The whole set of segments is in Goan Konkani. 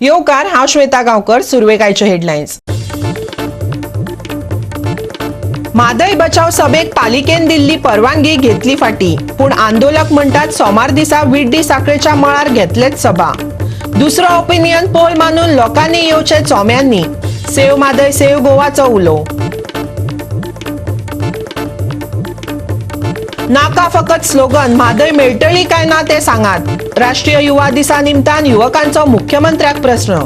येवकार, हांव श्वेता गांवकर. सुरवेक आयच्यो हेडलायन्स. म्हादय बचाव सभेक पालिकेन दिल्ली परवानगी घेतली फाटी, पूण आंदोलक म्हणटात सोमार दिसा विड्डी साखळेच्या मळार घेतलेच सभा. दुसरो ओपिनियन पोल मानून लोकांनी येवचे चोम्यांनी, सेव म्हादय सेव गोवाचो उलो. नाका फकत स्लोगन, म्हादय मेळटली काय ना ते सांगात. राष्ट्रीय युवा दिसा निमतान युवकांचो मुख्यमंत्र्याक प्रस्न.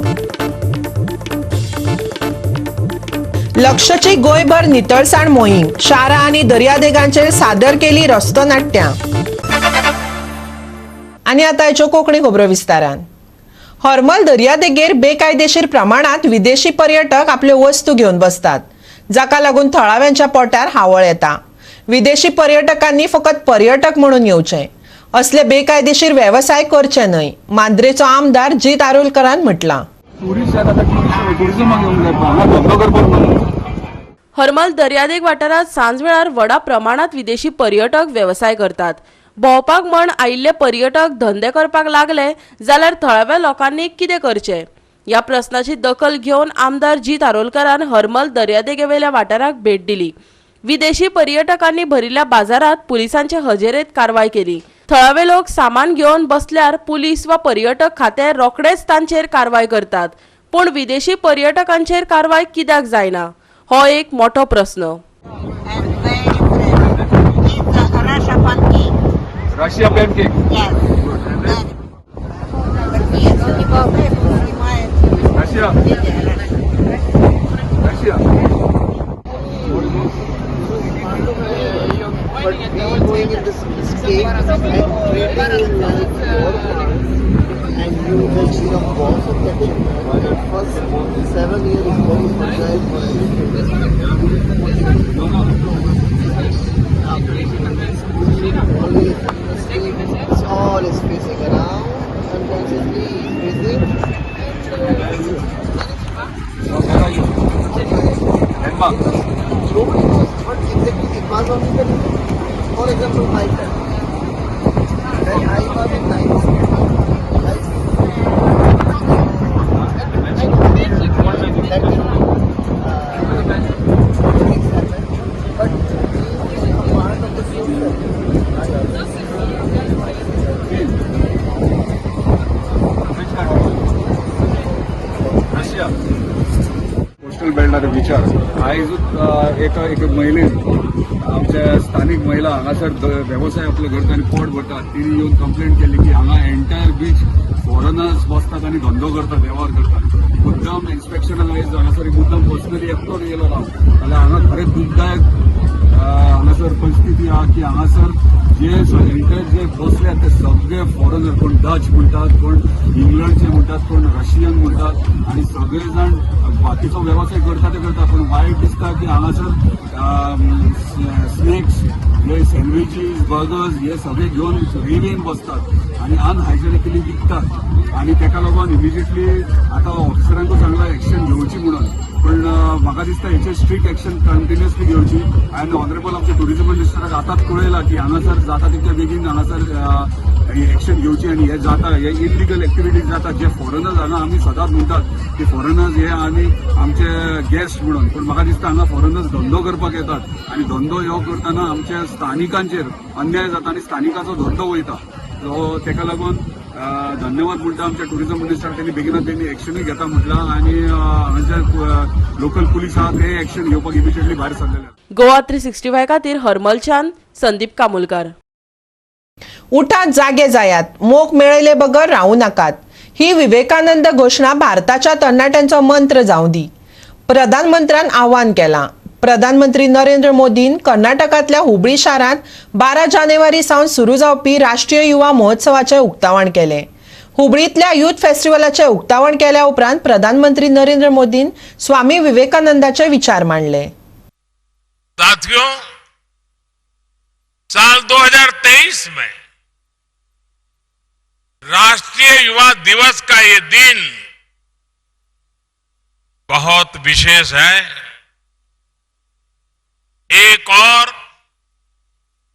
लक्षची गोंयभर नितळसाण मोहीम, शारां आनी दर्यादेगांचेर सादर केली रस्तो नाट्यां. आनी आतां आयच्यो कोंकणी खबरो विस्तारान. हरमल दर्यादेगेर बेकायदेशीर प्रमाणात विदेशी पर्यटक आपल्यो वस्तू घेवन बसतात, जाका लागून थळाव्यांच्या पोटार हावळ येता. विदेशी पर्यटकांनी फकत पर्यटक म्हणून येवचे, असले बेकायदेशीर वेवसाय करचे न्हय, मांद्रेचो आमदार जीत आरोलकरान म्हटलां. टुरिस्ट आता टुरिस्ट टुरिजमाक येवंक जाय, हांगा धंदो करपाक न्हू. हरमल दर्यादेग वाठारांत सांजवेळार व्हडा प्रमाणात विदेशी पर्यटक वेवसाय करतात. भोंवपाक म्हण आयिल्ले पर्यटक धंदे करपाक लागले जाल्यार थळाव्या लोकांनी कितें करचें, ह्या प्रस्नाची दखल घेवन आमदार जीत आरोलकरान हरमल दर्यादेगेवेल्या वाठाराक भेट दिली. विदेशी पर्यटकांनी भरिल्ल्या बाजारात पुलिसांचे हजेरेत कारवाय केली. थळावे लोक सामान घेवन बसल्यार पुलीस वा पर्यटक खातें रोखडेच तांचेर कारवाय करतात, पूण विदेशी पर्यटकांचेर कारवाय कित्याक जायना, हो एक मोठो प्रस्न. And very fresh. It's a Russia pancake. Russia pancake. Yes. Very. But нет, не болтает, он снимает. Russia. Видео Russia. Russia. But we going in this cave and trading in like your plants, and you will be the boss of that children. That first 7 years is very fragile for every. Always it's all is facing around, unconsciously is facing. Denmark. Nobody knows what exactly it was only the reason. For example, my family. When I was in ninth standard, I I know that things happen, but being a part of the social, I also Which country? Russia. Coastal बेल्टार विचार आयज एका एका महिलेन, आमच्या स्थानीक महिला हांगासर वेवसाय आपलो करता आनी पोट भरतात, तिणी येवन कंप्लेंट केली की हांगा एंटायर बीच फॉरेनर्स बसतात आनी धंदो करतात, वेव्हार करतात. मुद्दाम इन्स्पेक्शनाक आयज हांगासर मुद्दाम पर्सनली एकटो येयलो हांव, जाल्यार हांगा खरेंच दुखदायक हांगासर परिस्थिती आहा की हांगासर जे एंटायर जे बसल्यात ते सगळे फॉरेनर, कोण डच म्हणटात, कोण इंग्लंडचे म्हणटात, कोण रशियन म्हणटात आनी सगळे जाण बाकीचो वेवसाय करता ते करता, पूण वायट दिसता की हांगासर स्नॅक्स हे सँडविचीस, बर्गर्स हे सगळे घेवन रेवेन बसतात आनी अनहायजेनिकली विकतात. आनी तेका लागून इमिजिएटली आतां ऑफिसरांकूय सांगला एक्शन घेवची म्हणून, पण म्हाका दिसता हेचेर स्ट्रिक्ट एक्शन कंटिन्युअसली घेवची. आनी ऑनरेबल आमच्या टुरिझम मिनिस्टराक आतांच कळयला की हांगासर जाता तितल्या बेगीन हांगासर एक्शन घेवची आनी हे जाता, हे इलिगल एक्टिविटीज जाता, जे फॉरेनर्स हांगा, आमी सदांच म्हणटात की फॉरेनर्स हे आमी आमचे गेस्ट म्हणून, पूण म्हाका दिसता हांगा फॉरेनर्स धंदो करपाक येतात आनी धंदो हो करतना आमच्या स्थानिकांचेर अन्याय जाता आनी स्थानिकाचो धंदो वयता. सो तेका लागून धन्यवाद म्हणटा आमच्या टुरिझम मिनिस्टर, त्यांनी बेगिनात बेगीन एक्शनूय घेता म्हटलां आनी हांगाचे लोकल पुलीस आहा ते एक्शन घेवपाक इमिजिएटली भायर सरलेले आहा. गोवा 365 खातीर हरमलच्यान संदीप कामुलकार. उठात, जागे जायात, मोख मेळयले बगर रावू नाकात, ही विवेकानंद घोशणा भारताच्या तरणाट्यांचो मंत्र जावं दी, प्रधानमंत्र्यान आवाहन केलां. प्रधानमंत्री नरेंद्र मोदीन कर्नाटकांतल्या हुबळी शारांत 12 जानेवारी सावन सुरू जावपी राष्ट्रीय युवा महोत्सवाचें उक्तावण केलें. हुबळींतल्या युथ फेस्टिवलाचें उक्तावण केल्या उपरांत प्रधानमंत्री नरेंद्र मोदीन स्वामी विवेकानंदाचे विचार मांडले. साथियों, साल 2023 में राष्ट्रीय युवा दिवस का ये दिन बहुत विशेष है। एक ओर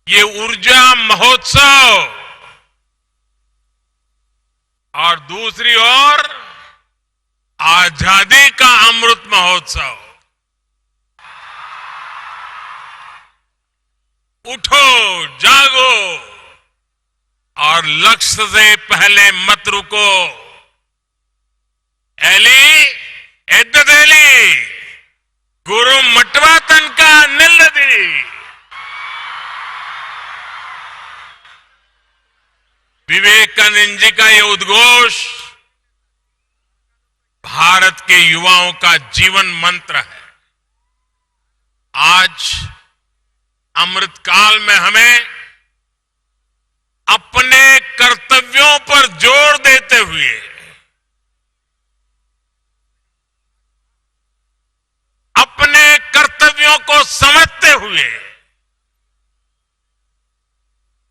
ये ऊर्जा महोत्सव और दूसरी ओर आजादी का अमृत महोत्सव। उठो, जागो और लक्ष्य से पहले मत रुको। एली एद्ददेली गुरु मटवातन का निल्लदी। विवेकानंद जी का ये उद्घोष भारत के युवाओं का जीवन मंत्र है। आज अमृत काल में हमें अपने कर्तव्यों पर जोर देते हुए अपने कर्तव्यों को समझते हुए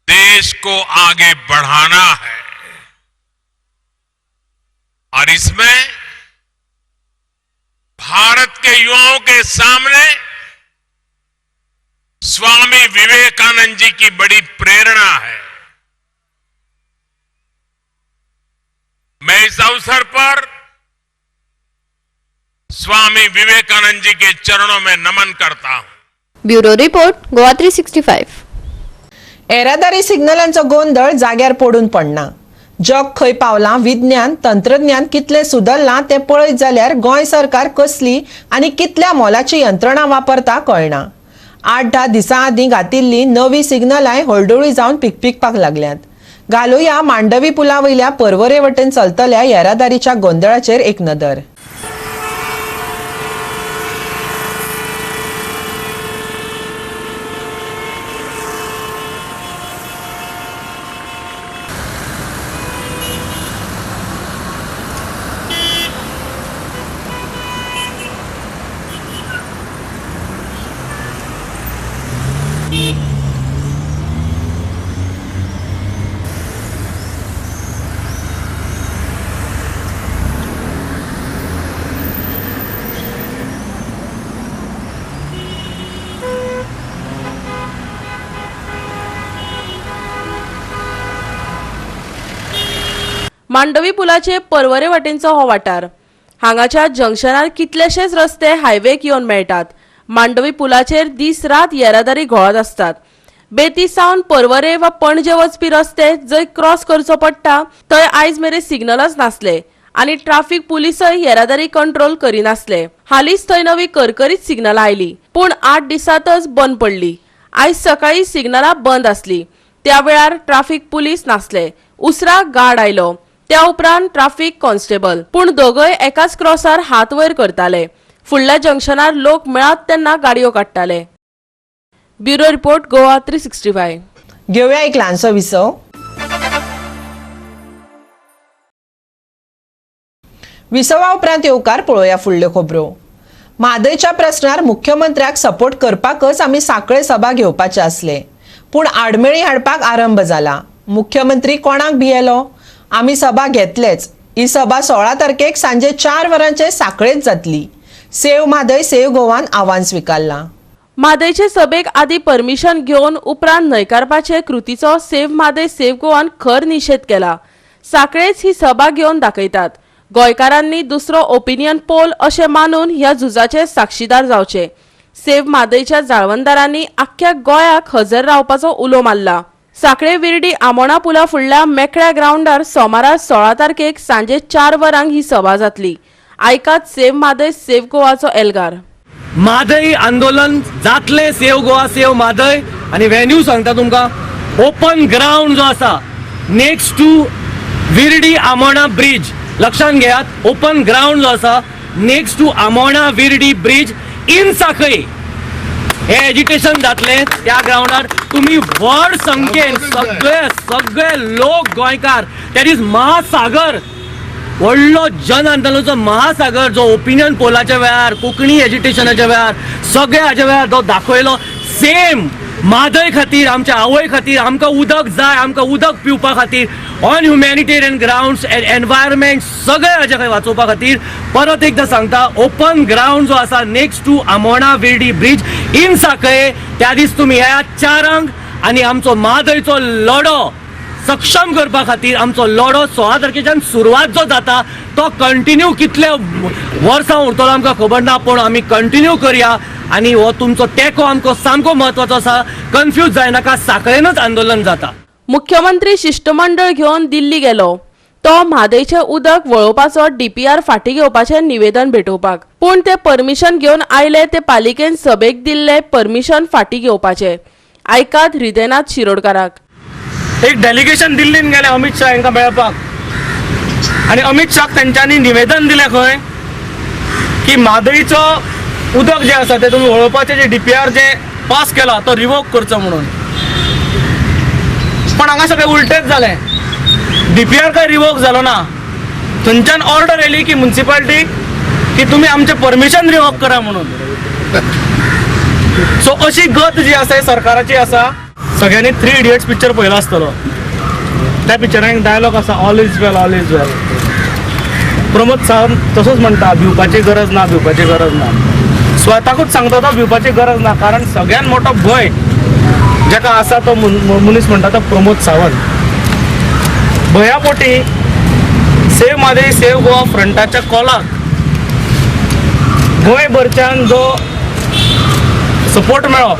देश को आगे बढ़ाना है और इसमें भारत के युवाओं के सामने स्वामी विवेकानंद जी की बड़ी प्रेरणा है। मैं इस अवसर पर स्वामी विवेकानंद जी के चरणों में नमन करता हूं। Bureau report Goa 365. येरादारी सिग्नलांचो गोंदळ जाग्यार पडून पडना। जग खंय पावलां, विज्ञान तंत्रज्ञान कितलें सुदरलां तें पळयत जाल्यार गोंय सरकार कसली आनी कितल्या मोलाची यंत्रणा वापरता कळना। 8-10 दिसां आदीं घातिल्लीं नवीं सिग्नलांय हळडुळी जावन पिकपिकपाक लागल्यांत। घालुया मांडवी पुला वयल्या पर्वरे वटेन चलतल्या येरादारीच्या गोंदळाचेर एक नदर। मांडवी पुलाचे पर्वरे वाटेंचो हो वाठार। हांगाच्या जंक्शनार कितलेशेच रस्ते हायवेक येवन मेळटात। मांडवी पुलाचेर दीस रात येरादारी घोळत आसतात। बेती सावन पर्वरे वा पणजे वचपी रस्ते जंय क्रॉस करचो पडटा थंय आयज मेरेन सिग्नलच नासले आनी ट्राफिक पुलिसय येरादारी कंट्रोल करिनासले। हालींच थंय नवी करकरीत सिग्नलां आयली, पूण 8 दिसांतच बंद पडली। आयज सकाळी सिग्नलां बंद आसली, त्या वेळार ट्राफिक पुलीस नासले। उसरा गार्ड आयलो, त्या उपरांत ट्राफिक कॉन्स्टेबल, पूण दोगय एकाच क्रॉसार हात वयर करताले। फुडल्या जंक्शनार लोक मेळत तेन्ना गाडयो काडटाले। Bureau report Goa 365. घेवया एक ल्हानसो विसव। विसवा उपरांत येवकार पळोवया फुडल्यो खबरो। म्हादयच्या प्रश्नार मुख्यमंत्र्याक सपोर्ट करपाकच आमी सांखळे सभा घेवपाचे आसले, पूण आडमेळी हाडपाक आरंभ जाला। मुख्यमंत्री कोणाक भियेलो? आमी सभा घेतलेच। ही सभा 16 तारखेक सांजे 4 वरांचेर सांखळेच जातली। सेव म्हादय सेव गोवान आव्हान स्विकारला। म्हादयचे सभेक आदी परमिशन घेवन उपरांत न्हयकारपाचे कृतीचो सेव म्हादय सेव गोवान खर निशेध केला। सांखळेच ही सभा घेवन दाखयतात। गोंयकारांनी दुसरो ओपिनियन पोल अशें मानून ह्या झुजाचे साक्षीदार जावचे। सेव म्हादयच्या जाळवणदारांनी आख्ख्या गोंयाक हजर रावपाचो उलो मारला। सांखळे विर्डी आमोणा पुला फुडल्या मेकळ्या ग्रावंडार सोमारा 16 तारखेक सांजे 4 वरांक ही सभा जातली। आयकात सेव म्हादय सेव गोवाचो एल्गार। म्हादय आंदोलन जातले, सेव गोवा सेव म्हादय। आनी व्हेन्यू सांगता तुमकां, ओपन ग्रावंड जो आसा next to Virdi Amona bridge, लक्षात घेयात, ओपन ग्रावंड जो आसा next to Amona Virdi bridge in Sanquelim हे एजिटेशन जातले। त्या ग्रावंडार तुमी व्हड संख्येन सगळे सगळे लोक गोंयकार, that is महासागर, व्हडलो जन आंदोलनाचो महासागर जो ओपिनियन पोलाच्या वेळार, कोंकणी एजिटेशनाच्या वेळार, सगळ्या हाच्या वेळार जो दाखयलो, सेम म्हादय खातीर, आमच्या आवय खातीर, आमकां उदक जाय, आमकां उदक पिवपा खातीर, on humanitarian grounds and environment सगळे हाजे खातीर वाचोवपा खातीर परत एकदां सांगता, ओपन ग्रावंड जो आसा next to Amona Virdi bridge in Sanquelim, त्या दीस तुमी येयात 4 आनी आमचो म्हादयचो लढो सक्षम करपा खातीर आमचो लढो 16 तारखेच्यान सुरवात जो जाता तो कंटिन्यू कितले वर्सां उरतलो आमकां खबर ना, पूण आमी कंटिन्यू करया आनी हो तुमचो तेंको आमकां सामको म्हत्वाचो आसा. कन्फ्यूज जायनाका, साखळेनच आंदोलन जाता. मुख्यमंत्री शिष्टमंडळ घेवन दिल्ली गेलो तो म्हादयचें उदक वळोवपाचो डीपीआर फाटीं घेवपाचें निवेदन भेटोवपाक, पूण ते परमिशन घेवन आयले ते पालिकेन सभेक दिल्ले परमिशन फाटीं घेवपाचें. आयकात हृदयनाथ शिरोडकाराक. एक डेलिगेशन दिल्लीन गेले अमित शाह हांकां मेळपाक आनी अमित शाहाक तेंच्यांनी निवेदन दिलें खंय की म्हादयचो उदक जें आसा तें तुमी वळोवपाचें जे डीपीआर जे पास केला तो रिवोक करचो म्हणून. पण हांगा सगळें उलटेंच जालें. डीपीआर काय रिवोक जालो ना, थंयच्यान ऑर्डर येयली की मुन्सिपाल्टी की तुमी आमचें परमिशन रिवोक करा म्हणून. सो अशी गत जी आसा सरकाराची आसा. सगळ्यांनी थ्री इडियट्स पिक्चर पळयला आसतलो, त्या पिक्चरान एक डायलॉग आसा, all is well, all is well. Pramod Sawant तसोच म्हणटा, भिवपाची गरज ना, भिवपाची गरज ना. स्वताकूच सांगता तो भिवपाची गरज ना, कारण सगळ्यात मोठो भंय जाका आसा तो मनीस म्हणटा तो प्रमोद सावंत. भंयापोटी सेव म्हादय सेव गोवा फ्रंटाच्या कॉलाक गोंयभरच्यान जो सपोर्ट मेळ्ळो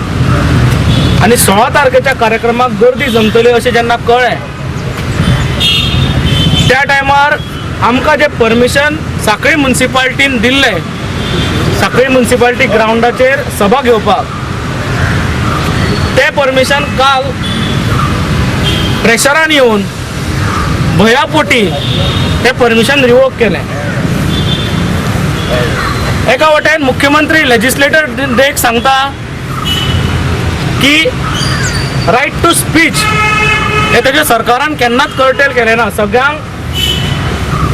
आनी 16 तारखेच्या कार्यक्रमाक गर्दी जमतली अशें जेन्ना कळ्ळें त्या टायमार आमकां जें परमिशन साखळी मुन्सिपाल्टीन दिल्लें, साखळी मुन्सिपाल्टी ग्रावंडाचेर सभा घेवपाक, तें परमिशन काल प्रेशरान येवन भंयापोटी तें परमिशन रिवोक केलें. एका वटेन मुख्यमंत्री लेजिस्लेटर देख सांगता की रायट टू स्पीच हे तेज्या सरकारान केन्नाच कर्टेल केलें ना, सगळ्यांक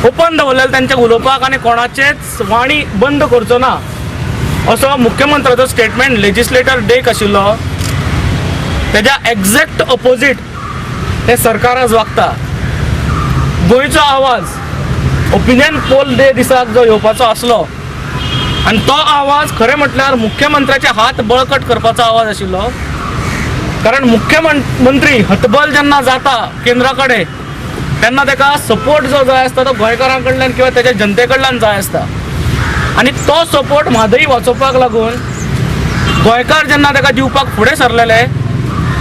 ओपन दवरलेलें तेंचें उलोवपाक आनी कोणाचेच वाणी बंद करचो ना असो मुख्यमंत्र्याचो स्टेटमेंट लेजिस्लेटर डेक आशिल्लो. तेज्या एग्जॅक्ट अपोजीट हे सरकार आज वागता. गोंयचो आवाज ओपिनियन पोल डे दिसाक जो येवपाचो आसलो आनी तो आवाज खरें म्हटल्यार मुख्यमंत्र्याचे हात बळकट करपाचो आवाज आशिल्लो, कारण मुख्यमंत्री हतबल जेन्ना जाता केंद्रा कडेन तेन्ना ताका सपोर्ट जो जाय आसता तो गोंयकारां कडल्यान किंवा तेज्या जनते कडल्यान जाय आसता आनी तो सपोर्ट म्हादई वाचोवपाक लागून गोंयकार जेन्ना ताका दिवपाक फुडें सरलेले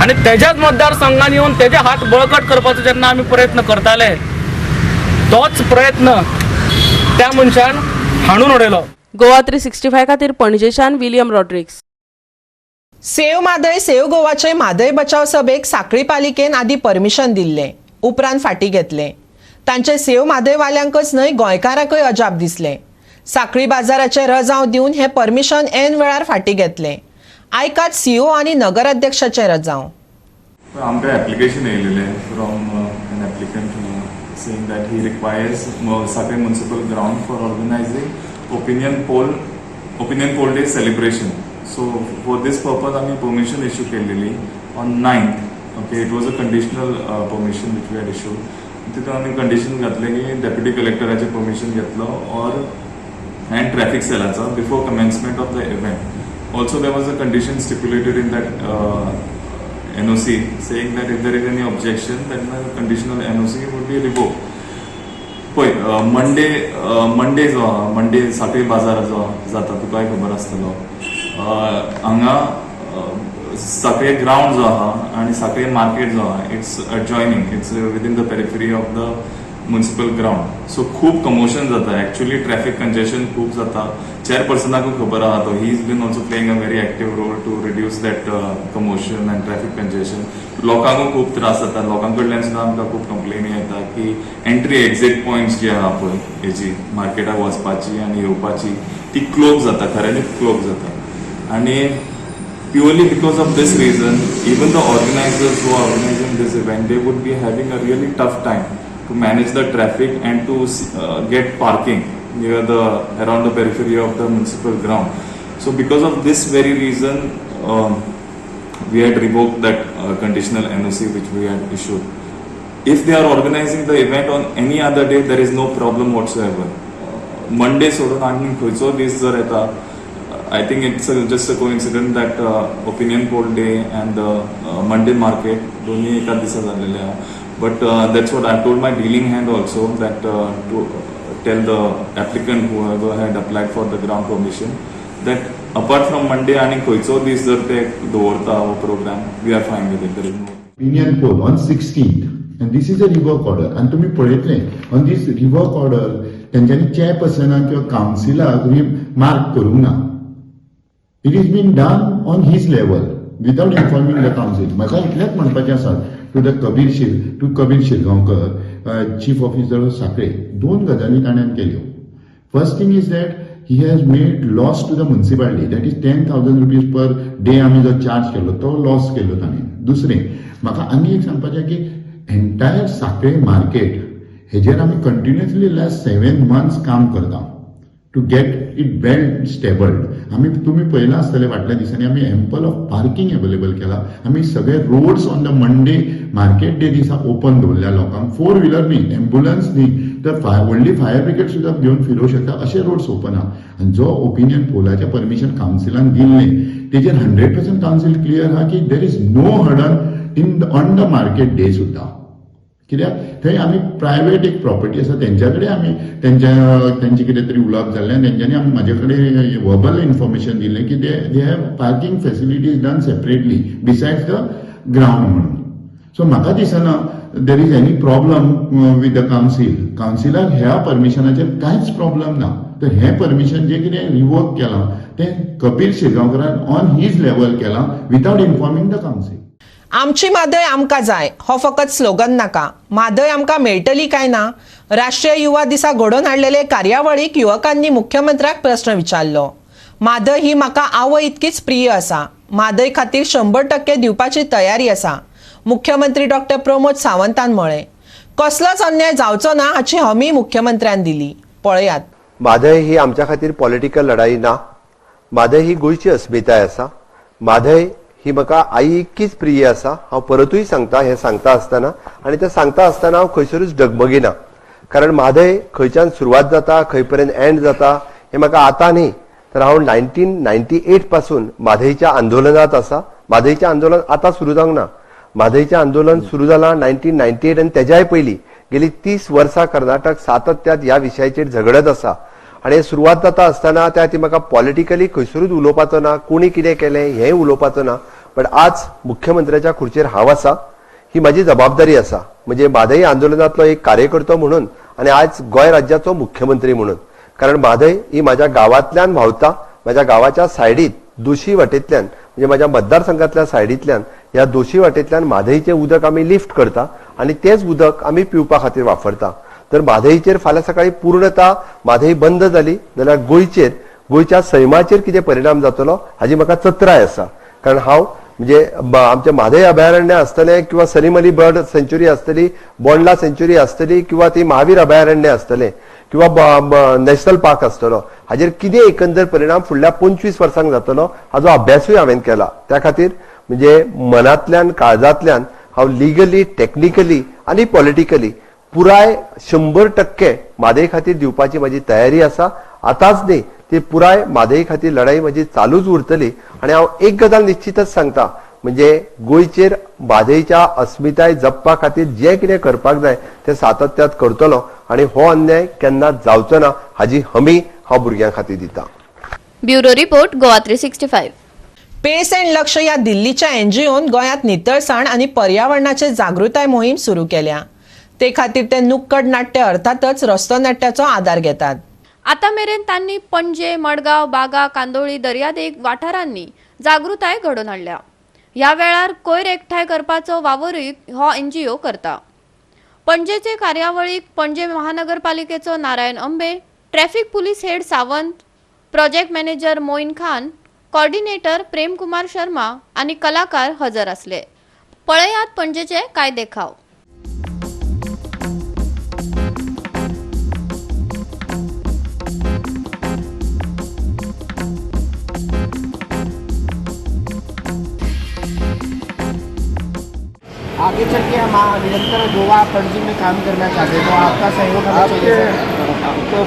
आनी तेज्याच मतदारसंघान येवन तेजे हात बळकट करपाचो जेन्ना आमी प्रयत्न करताले तोच प्रयत्न त्या मनशान हाणून उडयलो. गोवा 365 खातीर पणजेच्यान William Rodrigues. Save Mhadei save गोवाचे म्हादय बचाव सभेक साखळी पालिकेन आदी परमिशन दिल्लें, उपरांत फाटीं घेतलें. तांचे सेव म्हादयवाल्यांकच न्हय गोंयकारांकय अजाप दिसलें. साखळी बाजाराचे रजांव दिवन हें परमिशन ऐन वेळार फाटीं घेतलें. आयकात सीओ आनी नगराध्यक्षाचें रजांव. आमकां application येयलेलें from an applicant saying that he requires Sanquelim municipal ground for organizing opinion poll day celebration. So for this purpose आमी परमिशन इश्यू केलेली on 9th. Okay, it was a conditional permission which we had issued. तितून आमी कंडिशन घातलें की डेप्युटी कलेक्टराचें परमिशन घेतलो ऑर अँड ट्रॅफिक सेलाचो before commencement of the event. Also, there was a condition stipulated in that NOC saying that if there is any objection, then the conditional NOC would be revoked. पळय, मंडे जो आहा, मंडे साखळी बाजार जो जाता, तुकाय खबर आसतलो. हांगा साखळे ग्रावंड जो आहा आनी साखळे मार्केट जो आहा, it's adjoining, it's within the periphery of the municipal ground. So खूब कमोशन जाता एक्चुअली, ट्रॅफिक कंजेशन खूब जाता. चेअरपर्सनाकूय खबर आहा, तो he is been also playing a very active role to reduce that commotion and traffic congestion. लोकांकूय खूब त्रास जाता. लोकां कडल्यान सुद्दां आमकां खूब कंप्लेनी येता की एंट्री एक्झीट पॉयंट्स जे आहा पळय हेजी मार्केटाक वचपाची आनी येवपाची, ती क्लोज जाता, खऱ्यांनीच क्लोज जाता. आनी purely because of this reason, even the organizers who are organizing this event, they would be having a really tough time to manage the traffic and to get parking near the around the periphery of the municipal ground. So because of this very reason, we had revoked that conditional NOC which we had issued. If they are organizing the event on any other day, there is no problem whatsoever. Monday सोडून आनी खंयचो दीस जर येता, I think it's just a coincidence that opinion poll day and the Monday market दोन्ही एकाच दिसा जाल्लेले आहा. But that's what I told my dealing hand also, that to tell the applicant whoever had applied for the ground permission that apart from Monday आनी खंयचो दीस जर ते दवरता हो programme, we are fine with it. There is no Opinion poll on 16th, and this is a revoke order. आनी तुमी पळयतले, ऑन दीस रिवोक ऑर्डर तेंच्यांनी चेअरपर्सनाक किंवा कावन्सिलाक मार्क करूंक ना. It is been done on his level without informing the council. म्हाका इतलेंच म्हणपाचें आसा to the Kabir Shir to Kabir Shirgaonkar, chief officer of Sanquelim, दोन गजाली ताणें केल्यो. First thing is that he has made loss to the municipality, that is ₹10,000 per day आमी जो चार्ज केलो तो लॉस केलो ताणें. दुसरें म्हाका आनी एक सांगपाचें की एंटायर सांखळे मार्केट हेजेर आमी कंटिन्युअसली लास्ट 7 मंथ्स काम करता to get it well stabled. आमी, तुमी पळयलां आसतलें, फाटल्या दिसांनी आमी एम्पल ऑफ पार्किंग अवेलेबल केला. आमी सगळे roads on the Monday market day दिसा ओपन दवरल्या लोकांक. फोर व्हिलर न्ही, एम्बुलन्स न्ही, तर व्हडली फायर ब्रिगेड सुद्दां घेवन फिरोवंक शकता अशे रोड्स ओपन आहा. आनी जो ओपिनियन पोलाचें परमिशन कावन्सिलान दिल्लें तेजेर 100% कावन्सील क्लियर आहा की there is no hurdle in on the market day सुद्दां. कित्याक थंय आमी प्रायवेट एक प्रॉपर्टी आसा, तेंच्या कडेन आमी तेंच्या तेंचे कितें तरी उलोवप जाल्लें आनी तेंच्यांनी आमी म्हाजे कडेन वर्बल इन्फॉर्मेशन दिल्लें की they have parking facilities done separately besides the ground म्हणून. सो म्हाका दिसना there is any problem with the council. कावन्सिलाक ह्या परमिशनाचेर कांयच प्रॉब्लम ना. तर हें परमिशन जें कितें रिवोक केलां तें कपील शिरगांवकरान ऑन his level केलां विदाउट इन्फॉर्मिंग the council. आमची म्हादय आमकां जाय हो फकत स्लोगन नाका. म्हादय आमकां मेळटली काय ना? राष्ट्रीय युवा दिसा घडोवन हाडलेले कार्यावळीक युवकांनी मुख्यमंत्र्याक प्रस्न विचारलो. म्हादय ही म्हाका आवय इतकीच प्रिय आसा. म्हादय खातीर 100% दिवपाची तयारी आसा, मुख्यमंत्री डॉक्टर प्रमोद सावंतान म्हळें. कसलोच अन्याय जावचो ना हाची हमी मुख्यमंत्र्यान दिली. पळयात. म्हादय ही आमच्या खातीर पॉलिटिकल लढाई ना. म्हादय ही गोंयची अस्मिताय आसा. म्हादय ही म्हाका आई इतकीच प्रिय आसा. हांव परतूय सांगता, हें सांगता आसतना आनी तें सांगता आसतना हांव खंयसरूच डगमगिना, कारण म्हादय खंयच्यान सुरवात जाता, खंय पर्यंत एंड जाता हें म्हाका आतां न्ही, तर हांव 1998 पासून म्हादयच्या आंदोलनात आसा. म्हादयचें आंदोलन आतां सुरू जावंक ना. म्हादयचें आंदोलन सुरू जालां 1998 आनी तेज्याय पयलीं. गेली 30 वर्सां कर्नाटक सातत्यात ह्या विशयाचेर झगडत आसा आनी सुरवात जाता आसतना त्या खातीर म्हाका पॉलिटिकली खंयसरूच उलोवपाचो ना, कोणी कितें केलें हेंय उलोवपाचो ना. बट आज मुख्यमंत्र्याच्या खुर्चेर हांव आसा, ही म्हाजी जबाबदारी आसा, म्हणजे म्हादय आंदोलनांतलो एक कार्यकर्तो म्हणून आनी आज गोंय राज्याचो मुख्यमंत्री म्हणून. कारण म्हादय ही म्हाज्या गांवांतल्यान व्हांवता. म्हाज्या गांवाच्या सायडीत दोशी वाटेंतल्यान, म्हणजे म्हाज्या मतदारसंघातल्या सायडींतल्यान, ह्या दोशी वाटेंतल्यान म्हादयचें उदक आमी लिफ्ट करता आनी तेंच उदक आमी पिवपा खातीर वापरता. तर म्हादयचेर फाल्यां सकाळी पूर्णता म्हादय बंद जाली जाल्यार गोंयचेर, गोंयच्या सैमाचेर कितें परिणाम जातलो हाजी म्हाका चत्राय आसा. कारण हांव म्हणजे आमचें म्हादय अभयारण्य आसतलें किंवा सलीम अली बर्ड सेंच्युरी आसतली, बोंडला सेंच्युरी आसतली किंवा ती महावीर अभयारण्य आसतलें किंवा नॅशनल पार्क आसतलो, हाजेर कितें एकंदर परिणाम फुडल्या 25 वर्सांक जातलो हाजो अभ्यासूय हांवें केला. त्या खातीर म्हणजे मनांतल्यान, काळजांतल्यान हांव लिगली, टॅक्निकली आनी पॉलिटिकली पुराय 100% म्हादय खातीर दिवपाची म्हाजी तयारी आसा. आतांच न्ही, ती पुराय म्हादय खातीर लढाई म्हजी चालूच उरतली. आनी हांव एक गजाल निश्चितच सांगता, म्हणजे गोंयचेर म्हादयच्या अस्मिताय जपपा खातीर जें कितें करपाक जाय तें सातत्यात करतलो आनी हो अन्याय केन्नाच जावचो ना हाजी हमी हांव भुरग्यां खातीर दिता. Bureau report, Goa 365. Pace and लक्ष ह्या दिल्लीच्या एनजीओन गोंयांत नितळसाण आनी पर्यावरणाचेर जागृताय मोहीम सुरू केल्या. ते खातीर ते नुक्कड नाट्य अर्थातच रस्तो नाट्याचो आदार घेतात. आतां मेरेन तांणी पणजे, मडगांव, बागा, कांदोळी दर्यादेग वाठारांनी जागृताय घडोवन हाडल्या. ह्या वेळार कोयर एकठांय करपाचो वावरूय हो एनजीओ करता. पणजेचे कार्यावळीक Panaji महानगरपालिकेचो Narayan Ambe, traffic police head Sawant, project manager Moin Khan, coordinator Premkumar Sharma आनी कलाकार हजर आसले. पळयात पणजेचे कांय देखाव. आगे चल के हम निरंतर गोवा, पणजी में काम करना चाहते हैं, तो आपका सहयोग हमें चाहिए आपके सर। आपको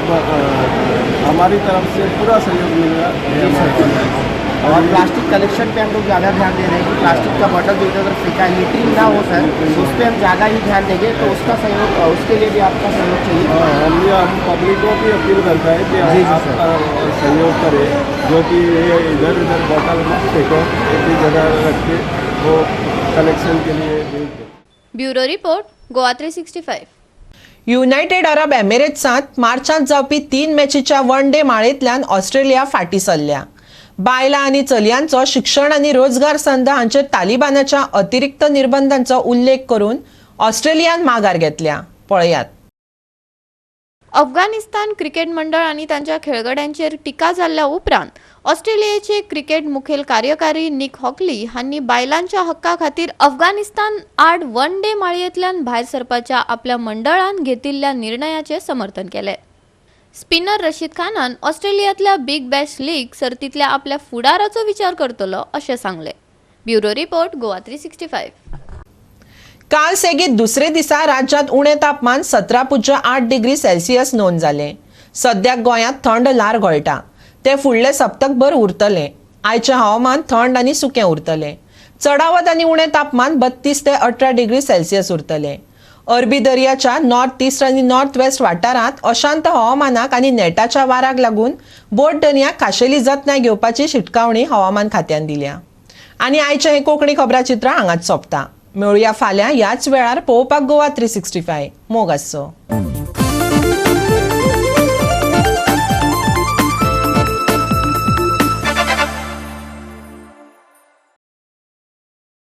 हमारी तरफ से पूरा सहयोग मिलेगा। जी सर। और प्लास्टिक कलेक्शन पे हम लोग ज़्यादा ध्यान दे रहे हैं कि प्लास्टिक का बॉटल जो इधर उधर फेंका है, लिटरिंग ना हो सर, उस पर हम ज़्यादा ही ध्यान देंगे, तो उसका सहयोग, उसके लिए भी आपका सहयोग चाहिए। हम ये हम पब्लिक को भी अपील करता है कि जी, जी, आप सर। सहयोग करें, जो कि ये इधर उधर बॉटल मत फेंको, एक ही जगह रख के वो कलेक्शन के लिए भेज दो। Bureau report, Goa 365. United अरब एमिरेट्सांत मार्चांत जावपी 3 मॅचीच्या वन डे माळेंतल्यान ऑस्ट्रेलिया फाटीं सरल्या. बायलां आनी चलयांचो शिक्षण आनी रोजगार संद हांचेर तालिबानाच्या अतिरिक्त निर्बंधांचो उल्लेख करून ऑस्ट्रेलियान माघार घेतल्या. पळयात. अफगाणिस्तान क्रिकेट मंडळ आनी तांच्या खेळगड्यांचेर टिका जाल्ल्या उपरांत ऑस्ट्रेलियेचे क्रिकेट मुखेल कार्यकारी निक हॉकली हांणी बायलांच्या हक्का खातीर अफगाणिस्तान आड वन डे माळयेंतल्यान भायर सरपाच्या आपल्या मंडळान घेतिल्ल्या निर्णयाचें समर्थन केलें. स्पिनर रशीद खानान ऑस्ट्रेलियांतल्या बिग बॅश लीग सर्तींतल्या आपल्या फुडाराचो विचार करतलो अशें सांगलें. Bureau report, Goa 365. काल सेगीत दुसरे दिसा राज्यांत उणें तापमान 17.8 डिग्री सेल्सियस नोंद जालें. सद्याक गोंयांत थंड ल्हार घोळटा, तें फुडलें सप्तकभर उरतलें. आयचें हवामान थंड आनी सुकें उरतलें. चडावत आनी उणें तापमान 32 ते 18 डिग्री सेल्सियस उरतलें. अरबी दर्याच्या नॉर्थ ईस्ट आनी नॉर्थ वेस्ट वाठारांत अशांत हवामानाक आनी नेटाच्या वाराक लागून बोट धनयाक खाशेली जतनाय घेवपाची शिटकावणी हवामान खात्यान दिल्या. आनी आयचें हें कोंकणी खबराचित्र हांगाच सोंपता. मेळुया फाल्यां ह्याच वेळार पळोवपाक गोवा 365. मोग आसचो.